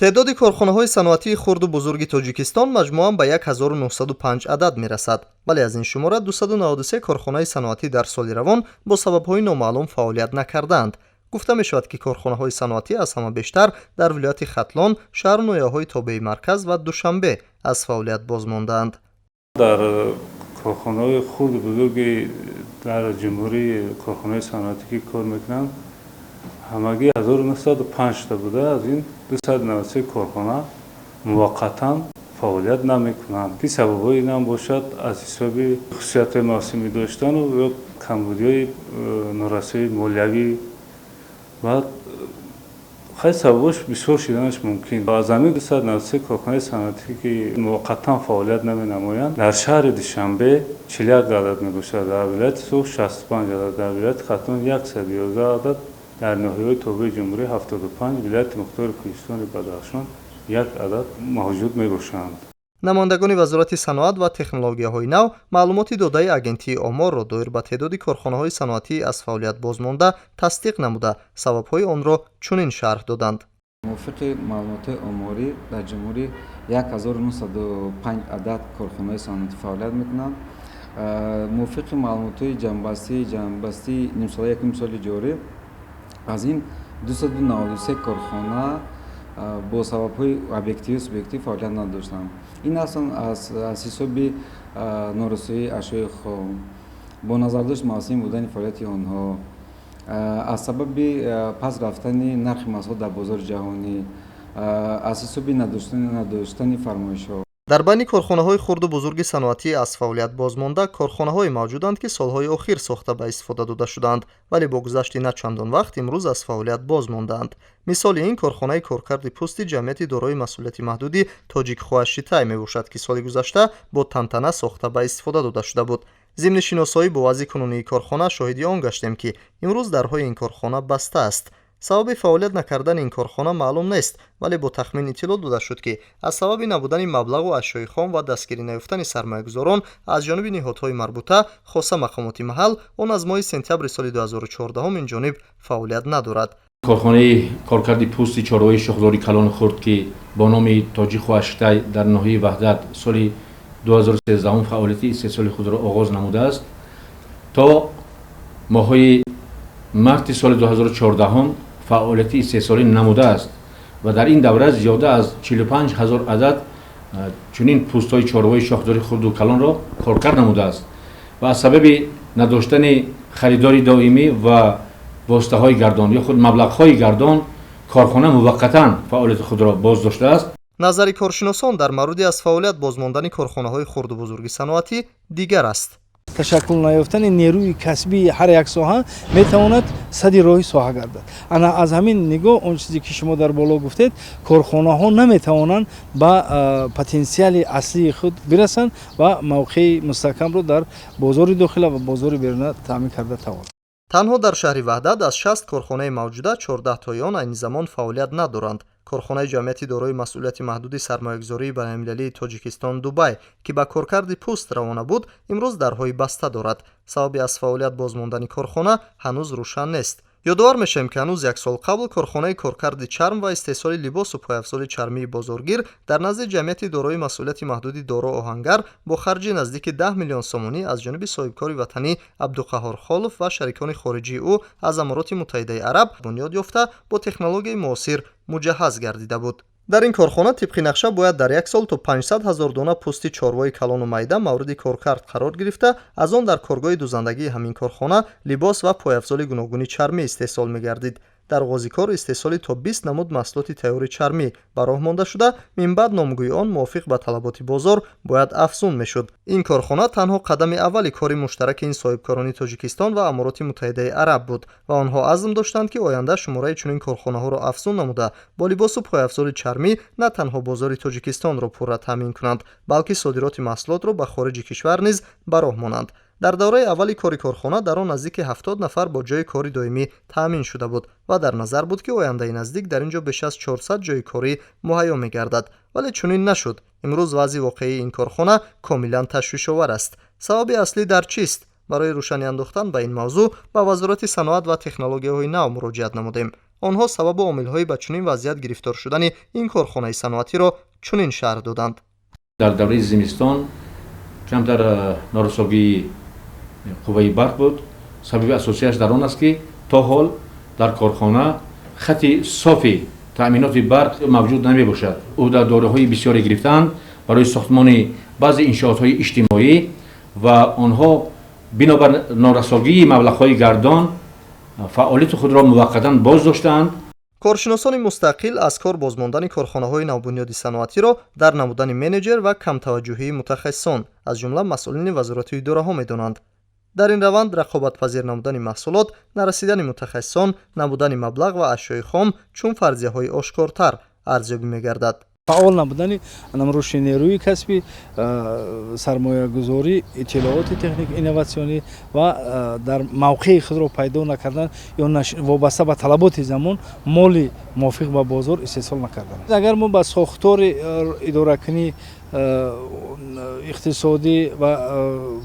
Теъдоди корхонаҳои саноатии хурду бузурги Тоҷикистон маҷмӯан ба 1905 адад мерасад, вале аз ин шумора 293 корхонаи саноатӣ дар соли равон бо сабабҳои номаълум фаъолият накардаанд. Гуфта мешавад, ки корхонаҳои саноатӣ аз ҳама бештар дар вилояти Хатлон, шаҳру ноҳияҳои тобеи марказ ва Душанбе аз фаъолият боз мондаанд. Дар корхонаҳои хурду бузурги дар ҷумҳурӣ корхонаҳои саноатӣ, ки кор мекунанд, ҳамагӣ 1905 та буда, аз ин 293 корхона муваққатан фаъолият намекунанд, ки сабабҳои инам бошад аз ҳисоби хусусиятҳои мавсимӣ доштану ё камбудиҳои норасоии молиявӣ ва хеле сабабҳош бисёр шиданаш мумкин. Аз ҳамин 293 корхонаи саноатӣ, ки муваққатан фаъолият наменамоянд, дар шаҳри Душанбе 41 адад мебошад, дар вилояти Суғд 65 адад, дар вилояти Хатлон 111 адад, дар ноҳияҳои тобеи ҷумҳурӣ 75, вилояти мухтори Кӯҳистони Бадахшон як адад мавҷуд мебошанд. Намояндагони Вазорати саноат ва технологияҳои нав маълумоти додаи Агентии оморро доир ба теъдоди корхонаҳои саноатӣ аз фаъолият бозмонда тасдиқ намуда, сабабҳои онро чунин шарҳ доданд. Мувофиқи маълумотҳои оморӣ, дар ҷумҳурӣ 1905 адад корхонаҳои саноатӣ фаъолият мекунанд. Мувофиқи маълумотҳои ҷамъбастии нимсолаи якуми соли ҷорӣ, аз ин 293 корхона бо сабабҳои объективию субъективӣ фаъолият надоштанд. Ин ҳастанд аз ҳисоби норасоии ашёи хом, бо назардошти мавсимӣ будани фаъолияти онҳо, аз сабаби паст рафтани нархи маҳсулот дар бозори ҷаҳонӣ, аз ҳисоби надоштани фармоишҳо. Дар байни корхонаҳои хурду бузурги саноатӣ аз фаъолият бозмонда корхонаҳое мавҷуданд, ки солҳои охир сохта ба истифода дода шудаанд, вале бо гузашти на чандон вақт имрӯз аз фаъолият боз мондаанд. Мисоли ин корхонаи коркарди пӯсти ҷамъияти дорои масъулияти маҳдуди Тоҷикхоашшитай мебошад, ки соли гузашта бо тантана сохта ба истифода дода шуда буд. Зимни шиносоӣ бо вазъи кунунии корхона шоҳиди он гаштем, ки имрӯз дарҳои ин корхона баста аст. Сабаби фаъолият накардани ин корхона маълум нест, вале бо тахмин иттилоъ дода шуд, ки аз сабаби набудани маблағу ашёи хом ва дастгирӣ наёфтани сармоягузорон аз ҷониби ниҳодҳои марбута, хоса мақомоти маҳал, он аз моҳи сентябри соли 2014 ин ҷониб фаъолият надорад. Корхонаи коркарди пӯсти чорвои шохдори калони хурд, ки бо номи Тоҷикхоашшитай дар ноҳияи Ваҳдат соли 2013 фаъолияти истеҳсоли худро оғоз намудааст, то моҳҳои марти соли 2014 фаъолияти истеҳсолӣ намудааст ва дар ин давра зиёда аз 45 ҳазор адад чунин пӯстҳои чорвои шохдори хурду калонро коркард намудааст ва аз сабаби надоштани харидори доимӣ ва воситаҳои гардон ё худ маблағҳои гардон корхона муваққатан фаъолияти худро боз доштааст. Назари коршиносон дар мавриди аз фаъолият бозмондани корхонаҳои хурду бузурги саноатӣ дигар аст. Ташаккул наёфтани нерӯи касбии ҳар як соҳа метавонад сади роҳи соҳа гардад. Ана аз ҳамин нигоҳ, он чизе ки шумо дар боло гуфтед, корхонаҳо наметавонанд ба потенсиали аслии худ бирасанд ва мавқеи мустаҳкамро дар бозори дохила ва бозори беруна таъмин карда тавонанд. Танҳо дар шаҳри Ваҳдат аз 60 корхонаи мавҷуда 14 тои он айни замон фаъолият надоранд. Корхонаи ҷамъияти дорои масъулияти маҳдуди сармоягузории байналмилалии Тоҷикистон Дубай, ки ба коркарди пӯст равона буд, имрӯз дарҳои баста дорад. Сабаби аз фаъолият бозмондани корхона ҳанӯз рӯшан нест. Ёдовар мешавем, ки ҳанӯз як сол қабл корхонаи коркарди чарм ва истеҳсоли либосу пойафзоли чармии бозоргир дар назди ҷамъияти дорои масъулияти маҳдуди Доро Оҳангар бо харҷи наздики 10 миллион сомонӣ аз ҷониби соҳибкори ватанӣ Абдуқаҳҳор Холов ва шарикони хориҷии ӯ аз Амороти Муттаҳидаи Араб бунёд ёфта, бо технологияи муосир муҷаҳҳаз гардида буд. Дар ин корхона тибқи нақша бояд дар як сол то 500 ҳазор дона пӯсти чорвои калону майда мавриди коркард қарор гирифта, аз он дар коргоҳи дузандагии ҳамин корхона либос ва пойафзоли гуногуни чармӣ истеҳсол мегардид. Дар оғози кор истеҳсоли то 20 намуд маҳсулоти тайёри чармӣ ба роҳ монда шуда, минбаъд номгӯи он мувофиқ ба талаботи бозор бояд афзун мешуд. Ин корхона танҳо қадами аввали кори муштараки ин соҳибкорони Тоҷикистон ва Амороти Муттаҳидаи Араб буд ва онҳо азм доштанд, ки оянда шумораи чунин корхонаҳоро афзун намуда, бо либосу пойафзоли чармӣ на танҳо бозори Тоҷикистонро пурра таъмин кунанд, балки содироти маҳсулотро ба хориҷи кишвар низ ба роҳ монанд. Дар давраи аввали кори корхона дар он наздики 70 нафар бо ҷойи кори доимӣ таъмин шуда буд ва дар назар буд, ки ояндаи наздик дар ин ҷо беш аз 400 ҷойи корӣ муҳайё мегардад, вале чунин нашуд. Имрӯз вазъи воқеии ин корхона комилан ташвишовар аст. Сабаби аслӣ дар чист? Барои рӯшанӣ андохтан ба ин мавзӯъ ба Вазорати саноат ва технологияҳои нав муроҷиат намудем. Онҳо сабабу омилҳои ба чунин вазъият гирифтор шудани ин корхонаи саноатиро чунин шарҳ доданд. Дар давраи зимистон камтар норасогии қувваи барқ буд. Сабаби асосияш дар он аст, ки то ҳол дар корхона хати софи таъминоти барқ мавҷуд намебошад. Ӯҳдадориҳои бисёре гирифтаанд барои сохтмони баъзе иншоотҳои иҷтимоӣ ва онҳо бинобар норасогии маблағҳои гардон фаъолияти худро муваққатан боз доштаанд. Коршиносони мустақил аз кор бозмондани корхонаҳои навбунёди саноатиро дар набудани менеҷер ва камтаваҷҷӯҳии мутахассисон, аз ҷумла масъулини вазорату идораҳо медонанд. Дар ин раванд рақобатпазир намудани маҳсулот, нарасидани мутахассисон, набудани маблағ ва ашёи хом чун фарзияҳои ошкортар арзёбӣ мегардад. Фаъол набудани рушди нерӯи касбӣ, сармоягузорӣ, иттилооти техник, инноватсионӣ ва дар мавқеи худро пайдо накардан ё вобаста ба талаботи замон моли мувофиқ ба бозор истеҳсол накардан. Агар мо ба сохтори идоракунӣ, иқтисодӣ ва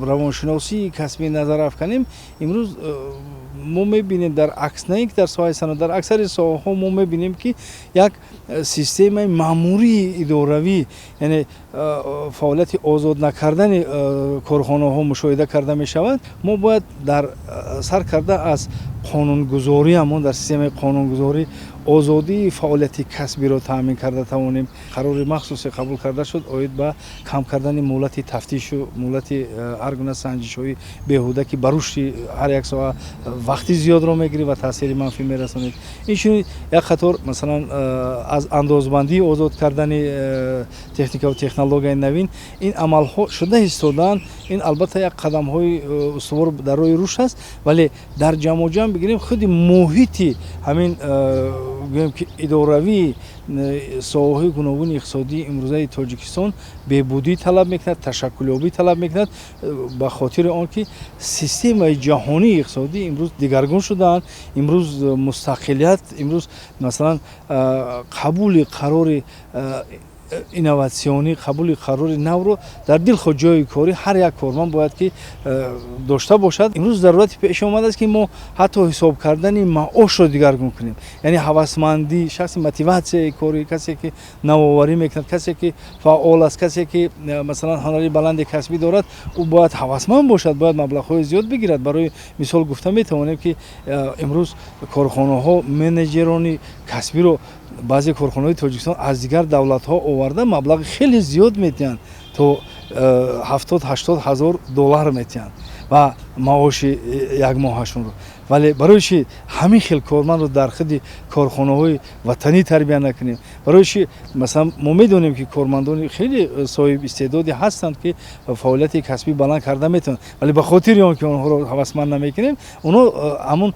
равоншиносии касбӣ назар афканем, имрӯз мо мебинем, дар акс, на ин ки дар соҳаи саноат, дар аксари соҳаҳо мо мебинем, ки як системаи маъмурии идоравӣ, яъне фаъолияти озод накардани корхонаҳо мушоҳида карда мешавад. Мо бояд дар сар карда аз қонунгузориамон, дар системаи қонунгузорӣ озодии фаъолияти касбиро таъмин карда тавонем. Қарори махсусе қабул карда шуд оид ба кам кардани муҳлати тафтишу муҳлати ҳар гуна санҷишҳои беҳуда, ки ба рушди ҳар як соҳа вақти зиёдро мегирад ва таъсири манфӣ мерасонед. Инчунин як қатор, масалан, аз андозбандӣ озод кардани техникаву технологияи навин. Ин амалҳо шуда истодаанд. Ин, албатта, як қадамҳои устувор дар роҳи рушд аст, вале дар ҷамъуҷамъ бигирем, худи муҳити ҳамин, гӯем ки, идоравии соҳаҳои гуногуни иқтисодии имрӯзаи Тоҷикистон беҳбудӣ талаб мекунад, ташаккулёбӣ талаб мекунад, ба хотири он ки системаи ҷаҳонии иқтисодӣ имрӯз дигаргун шудаанд. Имрӯз мустақилият, имрӯз, масалан, қабули қарори инноватсионӣ, қабули қарори навро дар дилхоҳ ҷойи корӣ ҳар як корманд бояд ки дошта бошад. Имрӯз зарурати пеш омадааст, ки мо ҳатто ҳисоб кардани маошро дигаргун кунем, яъне ҳавасмандӣ, шахси мотиватсияи корӣ, касе ки навоварӣ мекунад, касе ки фаъол аст, касе ки, масалан, ҳунари баланди касбӣ дорад, ӯ бояд ҳавасманд бошад, бояд маблағҳои зиёд бигирад. Барои мисол гуфта метавонем, ки имрӯз корхонаҳо менеҷерони касбиро, баъзе корхонаҳои Тоҷикистон, аз дигар давлатҳо оварда, маблағи хеле зиёд медиҳанд, то 70-80 ҳазор доллар медиҳанд ва маоши якмоҳашонро. Вале барои чи ҳамин хел кормандро дар худи корхонаҳои ватанӣ тарбия накунем? Барои чи, масалан, мо медонем, ки кормандони хеле соҳиб истеъдоде ҳастанд, ки фаъолияти касбӣ баланд карда метавонанд, вале ба хотири он ки онҳоро ҳавасманд намекунем, онҳо ҳамун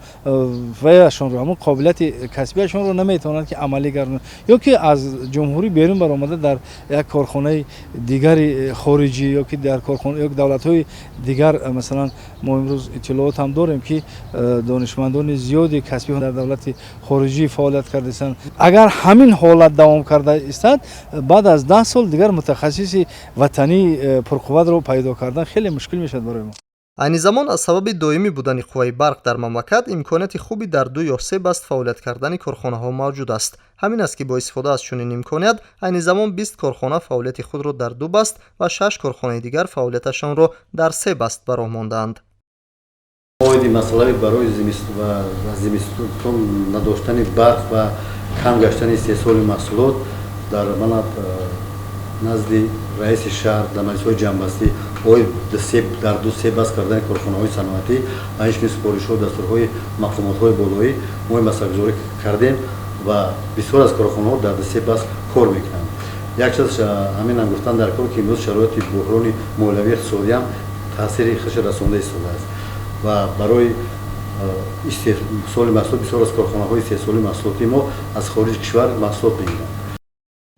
ваяшонро, ҳамун қобилияти касбиашонро наметавонанд ки амалӣ гардонанд ё ки аз ҷумҳурӣ берун баромада, дар як корхонаи дигари хориҷӣ ё ки дар корхона ё давлатҳои дигар. Масалан, мо имрӯз иттилоот ҳам дорем, ки донишмандони зиёди касбӣ дар давлати хориҷӣ фаъолият кардаистанд. Агар ҳамин ҳолат давом карда истад, баъд аз 10 сол дигар мутахассиси ватании пурқувватро пайдо кардан хеле мушкил мешавад барои мо. Айни замон аз сабаби доимӣ будани қувваи барқ дар мамлакат имконияти хуби дар ду ё се баст фаъолият кардани корхонаҳо мавҷуд аст. Ҳамин аст, ки бо истифода аз чунин имконият айни замон 20 корхона фаъолияти худро дар ду баст ва шаш корхонаи дигар фаъолияташонро дар се баст ба роҳ мондаанд. Оиди масъалаи барои зимистон надоштани барқ ва кам гаштани истеҳсоли маҳсулот дар мана назди раиси шаҳр дар маҷлисҳои ҷамъбастӣ оид дар ду се баст кардани корхонаҳои саноатӣ ва инчунин супоришҳо, дастурҳои мақомотҳои болоӣ мо ин масъалагузорӣ кардем ва бисёр аз корхонаҳо дар ду се баст кор мекунанд. Як чиз ҳаминам гуфтан дар кор, ки имрӯз шароити буҳрони молиявии иқтисодиам таъсири худша расонда истодааст ва барои истеҳсоли маҳсулот бисёр аз корхонаҳои истеҳсоли маҳсулоти мо аз хориҷи кишвар маҳсулот мегиранд.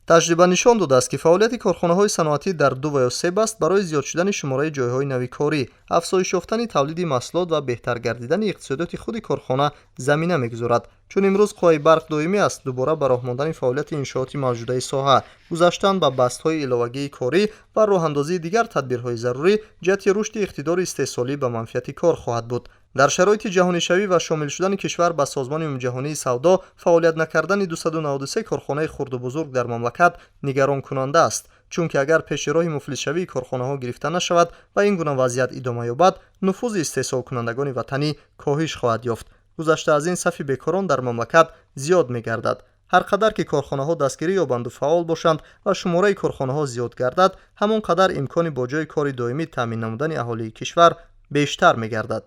Таҷриба нишон додааст, ки фаъолияти корхонаҳои саноатӣ дар ду ва ё се баст барои зиёд шудани шумораи ҷойҳои нави корӣ, афзоиш ёфтани тавлиди маҳсулот ва беҳтар гардидани иқтисодиёти худи корхона замина мегузорад. Чун имрӯз қувваи барқ доимӣ аст, дубора ба роҳ мондани фаъолияти иншооти мавҷудаи соҳа, гузаштан ба бастҳои иловагии корӣ ва роҳандозии дигар тадбирҳои зарурӣ ҷиҳати рушди иқтидори истеҳсолӣ ба манфиати кор хоҳад буд. Дар шароити ҷаҳонишавӣ ва шомил шудани кишвар ба Созмони Умумиҷаҳонии савдо, фаъолият накардани 293 корхонаи хурду бузург дар мамлакат нигаронкунанда аст, чунки агар пеши роҳи муфлисшавии корхонаҳо гирифта нашавад ва ин гуна вазъият идома ёбад, нуфузи истеҳсолкунандагони ватанӣ коҳиш хоҳад ёфт. Гузашта аз ин, сафи бекорон дар мамлакат зиёд мегардад. Ҳар қадар ки корхонаҳо дастгирӣ ёбанду фаъол бошанд ва шумораи корхонаҳо зиёд гардад, ҳамон қадар имкони бо ҷойи кори доимӣ таъмин намудани аҳолии кишвар бештар мегардад.